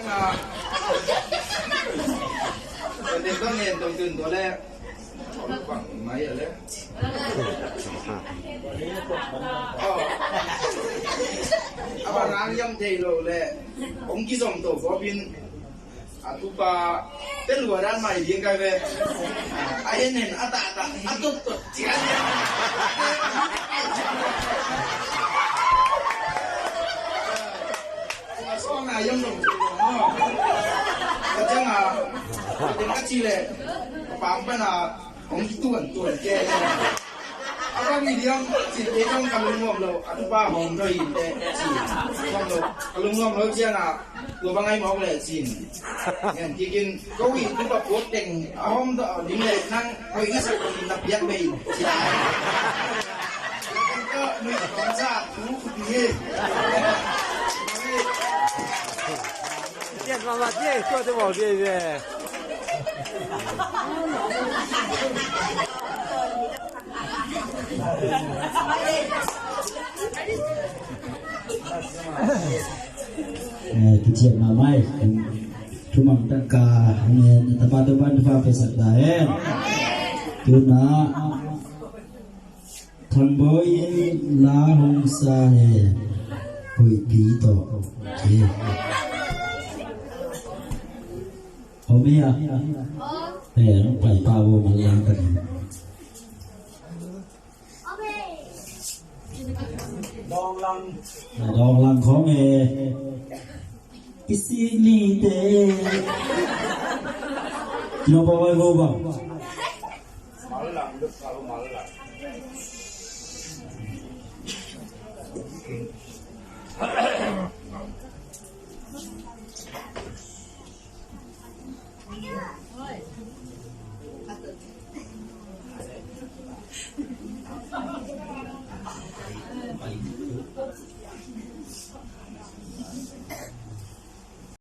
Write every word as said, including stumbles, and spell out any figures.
Tua teng tawh ngen tawh tun tua leh, bang mai a leh. Oh. A bang hang hiam thei lo leh, hong kizom to vawpin, a tupa te lua dan mai ding kai ve. A en en, a tah tah, a tot tot cian. A suang na yam dong. Ka ciang a, ka ciang a ci leh, ka pam pan a, hong kituan tuan ke. A ka mi diam, ci te dong ka lungnuam lo, a tupa hong doi in te, ci. Nuam lo, ka lungnuam lo ciang a, tua bang ai mawk leh ci. Ngen kikin, ko i tupa puak teng, a hong doi ding leh nang, ko i na sak ko i na piak bei, ci. Ka nui kong sa, tu ku pi he. Tian mama tian, tua te mawk tian tian. Eh, kician mahmah e. Thumang tangka ngen, tapa Topa'n thupha piaksak ta hen. Tu-in ah Thang Bawi in la hong sa hen. Hoihpi tawh. Okay. Om hi a. Eh, hong pai pah vo, manlang ka ni. Dawng lang. Dawng lang khawng e. Kisik ni te. Kino pa vai vo bang. Mal lang, duk kau mal lang.